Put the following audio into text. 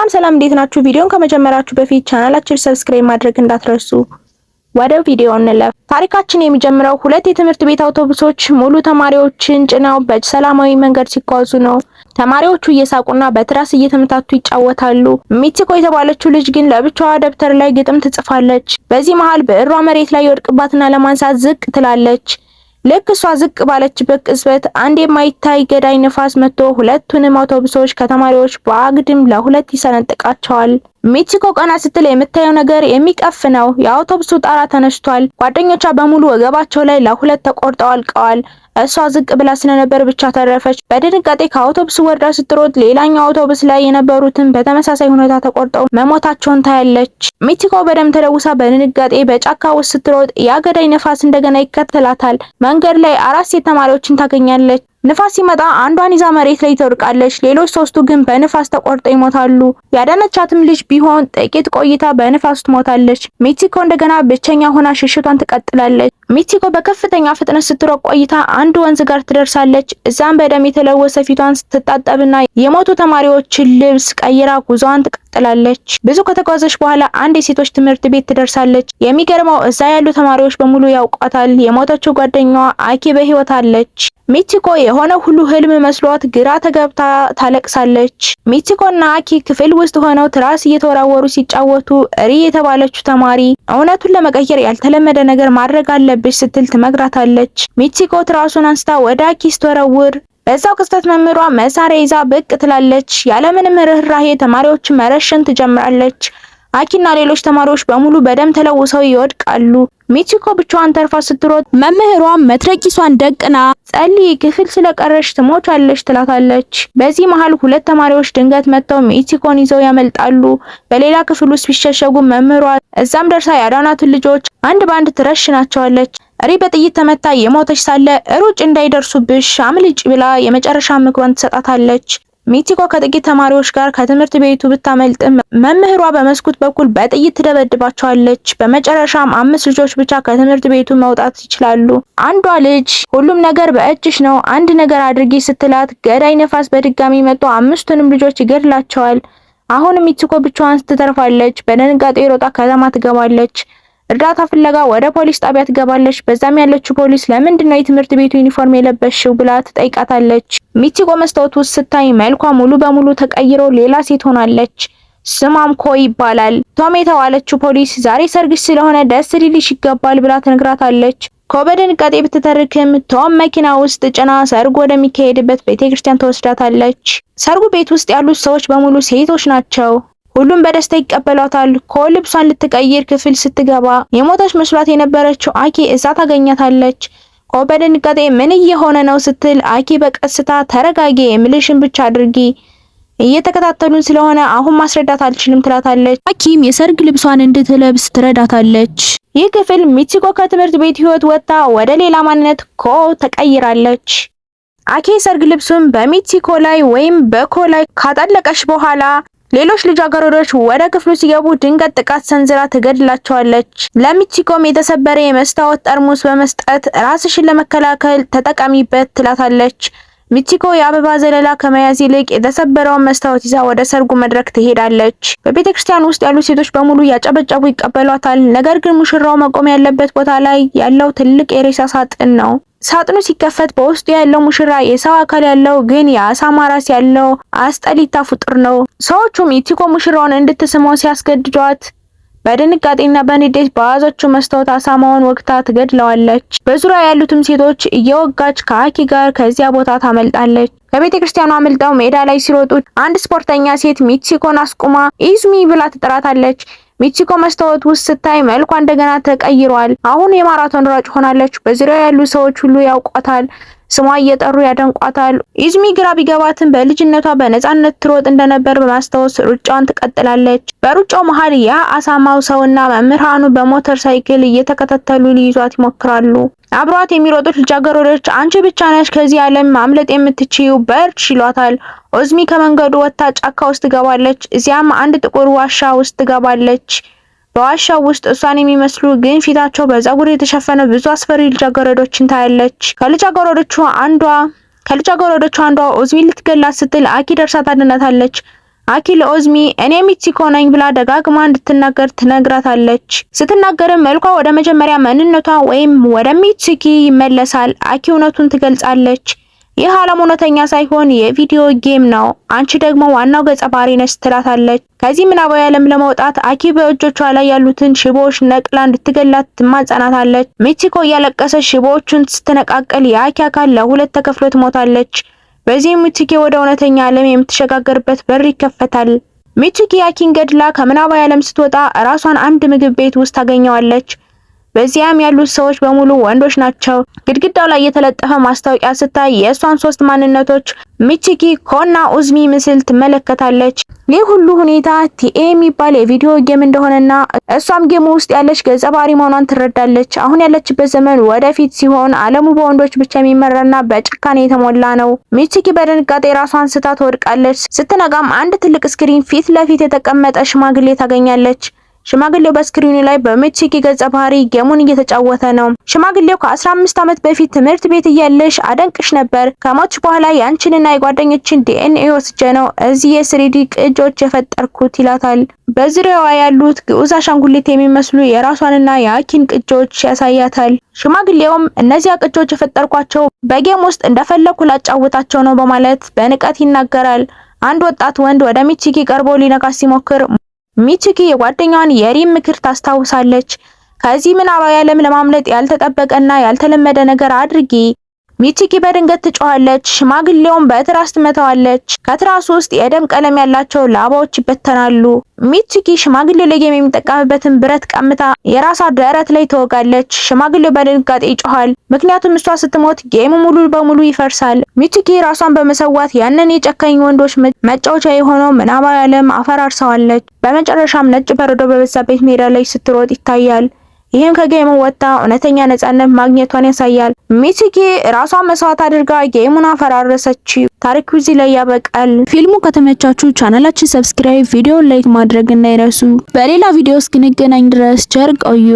ሰላም ሰላም፣ እንዴት ናችሁ? ቪዲዮን ከመጀመራችሁ በፊት ቻናላችን subscribe ማድረግ እንዳትረሱ። ወደ ቪዲዮ እንለፍ። ታሪካችን የሚጀምረው ሁለት የትምህርት ቤት አውቶቡሶች ሙሉ ተማሪዎችን ጭነው በሰላማዊ መንገድ ሲጓዙ ነው። ተማሪዎቹ እየሳቁና በትራስ እየተመታቱ ይጫወታሉ። ሚቺኮ የተባለችው ልጅ ግን ለብቻዋ ደብተር ላይ ግጥም ትጽፋለች። በዚህ መሃል ብዕሯ መሬት ላይ ይወድቅባትና ለማንሳት ዝቅ ትላለች። ልክ እሷ ዝቅ ባለችበት ቅጽበት አንድ የማይታይ ገዳይ ንፋስ መጥቶ ሁለቱንም አውቶቡሶች ከተማሪዎች በአግድም ለሁለት ይሰነጥቃቸዋል። ሚቺኮ ቀና ስትል የምታየው ነገር የሚቀፍ ነው። የአውቶቡሱ ጣራ ተነስቷል። ጓደኞቿ በሙሉ ወገባቸው ላይ ለሁለት ተቆርጠው አልቀዋል። እሷ ዝቅ ብላ ስለነበር ብቻ ተረፈች። በድንጋጤ ከአውቶቡሱ ወርዳ ስትሮጥ ሌላኛው አውቶቡስ ላይ የነበሩትን በተመሳሳይ ሁኔታ ተቆርጠው መሞታቸውን ታያለች። ሚቺኮ በደም ተለውሳ በድንጋጤ በጫካ ውስጥ ስትሮጥ ያ ገዳይ ነፋስ እንደገና ይከተላታል። መንገድ ላይ አራት ሴት ተማሪዎችን ታገኛለች። ንፋስ ሲመጣ አንዷን ይዛ መሬት ላይ ትወድቃለች። ሌሎች ሶስቱ ግን በንፋስ ተቆርጠው ይሞታሉ። ያዳነቻትም ልጅ ቢሆን ጥቂት ቆይታ በንፋስ ትሞታለች። ሚቺኮ እንደገና ብቸኛ ሆና ሽሽቷን ትቀጥላለች። ሚቺኮ በከፍተኛ ፍጥነት ስትሮጥ ቆይታ አንድ ወንዝ ጋር ትደርሳለች። እዛም በደም የተለወሰ ፊቷን ስትታጠብና የሞቱ ተማሪዎችን ልብስ ቀይራ ጉዞዋን ትቀጥላለች። ብዙ ከተጓዘች በኋላ አንድ የሴቶች ትምህርት ቤት ትደርሳለች። የሚገርመው እዛ ያሉ ተማሪዎች በሙሉ ያውቋታል። የሞተችው ጓደኛዋ አኪ በህይወት አለች። ሚቺኮ የሆነ ሁሉ ህልም መስሏት ግራ ተገብታ ታለቅሳለች። ሚቺኮና አኪ ክፍል ውስጥ ሆነው ትራስ እየተወራወሩ ሲጫወቱ ሪ የተባለችው ተማሪ እውነቱን ለመቀየር ያልተለመደ ነገር ማድረግ አለብሽ ስትል ትመክራታለች። ሚቺኮ ትራሱን አንስታ ወደ አኪ ስትወረውር በዛው ቅጽበት መምህሯ መሳሪያ ይዛ ብቅ ትላለች። ያለምንም ርህራሄ ተማሪዎችን መረሸን ትጀምራለች። አኪና ሌሎች ተማሪዎች በሙሉ በደም ተለውሰው ይወድቃሉ። ሚቺኮ ብቻዋን ተርፋ ስትሮጥ መምህሯ መትረጊሷን ደቅና ጸልይ፣ ክፍል ስለቀረሽ ትሞቻለሽ ትላታለች። በዚህ መሃል ሁለት ተማሪዎች ድንገት መጥተው ሚቺኮን ይዘው ያመልጣሉ። በሌላ ክፍል ውስጥ ቢሸሸጉ መምህሯ እዛም ደርሳ ያዳናትን ልጆች አንድ ባንድ ትረሽናቸዋለች። ሪ በጥይት ተመታ የሞተች ሳለ ሩጭ እንዳይደርሱብሽ አምልጭ ብላ የመጨረሻ ምክሯን ትሰጣታለች። ሚቺኮ ከጥቂት ተማሪዎች ጋር ከትምህርት ቤቱ ብታመልጥም መምህሯ በመስኮት በኩል በጥይት ትደበድባቸዋለች። በመጨረሻም አምስት ልጆች ብቻ ከትምህርት ቤቱ መውጣት ይችላሉ። አንዷ ልጅ ሁሉም ነገር በእጅሽ ነው፣ አንድ ነገር አድርጊ ስትላት ገዳይ ነፋስ በድጋሚ መጥቶ አምስቱንም ልጆች ይገድላቸዋል። አሁንም ሚቺኮ ብቻዋን ትተርፋለች። በድንጋጤ ሮጣ ከተማ ትገባለች። እርዳታ ፍለጋ ወደ ፖሊስ ጣቢያ ትገባለች። በዛም ያለችው ፖሊስ ለምንድን ነው የትምህርት ቤቱ ዩኒፎርም የለበስሽው ብላ ትጠይቃታለች። ሚቺኮ መስታወት ውስጥ ስታይ መልኳ ሙሉ በሙሉ ተቀይሮ ሌላ ሴት ሆናለች። ስሟም ኮ ይባላል። ቶም የተባለችው ፖሊስ ዛሬ ሰርግሽ ስለሆነ ደስ ሊልሽ ይገባል ብላ ትነግራታለች። ኮ በድንጋጤ ብትተርክም ቶም መኪና ውስጥ ጭና ሰርጉ ወደሚካሄድበት ቤተክርስቲያን ትወስዳታለች። ሰርጉ ቤት ውስጥ ያሉት ሰዎች በሙሉ ሴቶች ናቸው። ሁሉም በደስታ ይቀበሏታል። ኮ ልብሷን ልትቀይር ክፍል ስትገባ የሞተች መስሏት የነበረችው አኪ እዛ ታገኛታለች። ኮ በድንጋጤ ምን እየሆነ ነው ስትል አኪ በቀስታ ተረጋጊ፣ የምልሽን ብቻ አድርጊ፣ እየተከታተሉን ስለሆነ አሁን ማስረዳት አልችልም ትላታለች። አኪም የሰርግ ልብሷን እንድትለብስ ትረዳታለች። ይህ ክፍል ሚቺኮ ከትምህርት ቤት ህይወት ወጥታ ወደ ሌላ ማንነት ኮ ተቀይራለች። አኪ የሰርግ ልብሱን በሚቺኮ ላይ ወይም በኮ ላይ ካጠለቀች በኋላ ሌሎች ልጃገረዶች ወደ ክፍሉ ሲገቡ ድንገት ጥቃት ሰንዝራ ትገድላቸዋለች። ለሚቺኮም የተሰበረ የመስታወት ጠርሙስ በመስጠት ራስሽን ለመከላከል ተጠቀሚበት ትላታለች። ሚቺኮ የአበባ ዘለላ ከመያዝ ይልቅ የተሰበረውን መስታወት ይዛ ወደ ሰርጉ መድረክ ትሄዳለች። በቤተ ክርስቲያን ውስጥ ያሉ ሴቶች በሙሉ እያጨበጨቡ ይቀበሏታል። ነገር ግን ሙሽራው መቆም ያለበት ቦታ ላይ ያለው ትልቅ የሬሳ ሳጥን ነው። ሳጥኑ ሲከፈት በውስጡ ያለው ሙሽራ የሰው አካል ያለው ግን የአሳማ ራስ ያለው አስጠሊታ ፍጡር ነው። ሰዎቹም ሚቺኮ ሙሽራውን እንድትስመው ሲያስገድዷት በድንጋጤና በንዴት በያዘችው መስታወት አሳማውን ወግታ ትገድለዋለች። በዙሪያ ያሉትም ሴቶች እየወጋች ከአኪ ጋር ከዚያ ቦታ ታመልጣለች። ከቤተ ክርስቲያኑ አምልጠው ሜዳ ላይ ሲሮጡ አንድ ስፖርተኛ ሴት ሚቺኮን አስቁማ ኢዙሚ ብላ ትጠራታለች። ሚቺኮ መስታወት ውስጥ ስታይ መልኳ እንደገና ተቀይሯል። አሁን የማራቶን ሯጭ ሆናለች። በዙሪያው ያሉ ሰዎች ሁሉ ያውቋታል። ስሟ እየጠሩ ያደንቋታል። ኢዙሚ ግራ ቢገባትም በልጅነቷ በነጻነት ትሮጥ እንደነበር በማስታወስ ሩጫዋን ትቀጥላለች። በሩጫው መሃል ያ አሳማው ሰውና መምህራኑ በሞተር ሳይክል እየተከታተሉ ሊይዟት ይሞክራሉ። አብሯት የሚሮጡት ልጃገረዶች አንቺ ብቻ ነሽ ከዚህ ዓለም ማምለጥ የምትችይው በርቺ ይሏታል። ኦዝሚ ከመንገዱ ወጥታ ጫካ ውስጥ ትገባለች። እዚያም አንድ ጥቁር ዋሻ ውስጥ ትገባለች። በዋሻው ውስጥ እሷን የሚመስሉ ግን ፊታቸው በፀጉር የተሸፈነ ብዙ አስፈሪ ልጃገረዶችን ታያለች። ከልጃገረዶቹ አንዷ ከልጃገረዶቹ አንዷ ኦዝሚ ልትገላት ስትል አኪ ደርሳ ታድናታለች። አኪ ለኦዝሚ እኔ ሚቺኮ ነኝ ብላ ደጋግማ እንድትናገር ትነግራታለች። ስትናገርም መልኳ ወደ መጀመሪያ ማንነቷ ወይም ወደ ሚቺኪ ይመለሳል። አኪ እውነቱን ትገልጻለች። ይህ ዓለም እውነተኛ ሳይሆን የ video game ነው፣ አንቺ ደግሞ ዋናው ገጸ ባህሪ ነሽ ትላታለች። ከዚህ ምናባዊ ዓለም ለመውጣት አኪ በእጆቿ ላይ ያሉትን ሽቦዎች ነቅላ እንድትገላት ትማጸናታለች። ሚቺኮ እያለቀሰች ሽቦዎቹን ስትነቃቅል የአኪ አካል ለሁለት ተከፍሎ ትሞታለች። በዚህም ሚቺኪ ወደ እውነተኛ ዓለም የምትሸጋገርበት በር ይከፈታል። ሚቺኪ አኪን ገድላ ከምናባዊ ዓለም ስትወጣ ራሷን አንድ ምግብ ቤት ውስጥ ታገኘዋለች። በዚያም ያሉት ሰዎች በሙሉ ወንዶች ናቸው። ግድግዳው ላይ የተለጠፈ ማስታወቂያ ስታይ የእሷን ሶስት ማንነቶች ሚቺኪ፣ ኮና ኡዝሚ ምስል ትመለከታለች። ይህ ሁሉ ሁኔታ ቲኤ የሚባል የ video game እንደሆነና እሷም game ኡ ውስጥ ያለች ገጸ ባህሪ መሆኗን ትረዳለች። አሁን ያለችበት ዘመን ወደፊት ሲሆን ዓለሙ በወንዶች ብቻ የሚመራና በጭካኔ የተሞላ ነው። ሚቺኪ በድንጋጤ ራሷን ስታ ትወድቃለች። ስትነቃም አንድ ትልቅ screen ፊት ለፊት የተቀመጠ ሽማግሌ ታገኛለች። ሽማግሌው በ screen ኑ ላይ በሚቺኪ ገጸ ባህሪ game ኡን እየተጫወተ ነው። ሽማግሌው ከ15 ዓመት በፊት ትምህርት ቤት እያለሽ አደንቅሽ ነበር። ከሞትሽ በኋላ ያንቺንና የጓደኞችን ዲኤንኤ ወስጄ ነው እዚህ የ 3D ቅጂዎች የፈጠርኩት ይላታል። በዙሪያዋ ያሉት ግዑዝ አሻንጉሊት የሚመስሉ የራሷንና የአኪን ቅጂዎች ያሳያታል። ሽማግሌውም እነዚያ ቅጂዎች የፈጠርኳቸው በ game ውስጥ እንደፈለኩ ላጫውታቸው ነው በማለት በንቀት ይናገራል። አንድ ወጣት ወንድ ወደ ሚቺኪ ቀርቦ ሊነካት ሲሞክር ሚቺኪ የጓደኛዋን የሪም ምክር ታስታውሳለች። ከዚህ ምናባዊ ዓለም ለማምለጥ ያልተጠበቀና ያልተለመደ ነገር አድርጊ። ሚቺኪ በድንገት ትጮኻለች። ሽማግሌውን በትራስ ትመታዋለች። ከትራሱ ውስጥ የደም ቀለም ያላቸው ላባዎች ይበተናሉ። ሚቺኪ ሽማግሌው ለ game የሚጠቀምበትን ብረት ቀምታ የራሷ ደረት ላይ ትወጋለች። ሽማግሌው በድንጋጤ ይጮኻል። ምክንያቱም እሷ ስትሞት game ኡ ሙሉ በሙሉ ይፈርሳል። ሚቺኪ ራሷን በመሰዋት ያንን የጨካኝ ወንዶች መጫወቻ የሆነው ምናባዊ ዓለም አፈራርሰዋለች። በመጨረሻም ነጭ በረዶ በበዛበት ሜዳ ላይ ስትሮጥ ይታያል። ይህም ከ game ኡ ወጥታ እውነተኛ ነጻነት ማግኘቷን ያሳያል። ሚቺኪ ራሷን መስዋዕት አድርጋ game ኡን አፈራረሰች። ታሪኩ እዚህ ላይ ያበቃል። ፊልሙ ከተመቻችሁ ቻናላችን subscribe፣ ቪዲዮ like ማድረግ እንዳይረሱ። በሌላ ቪዲዮ እስክንገናኝ ድረስ ቸር ቆዩ።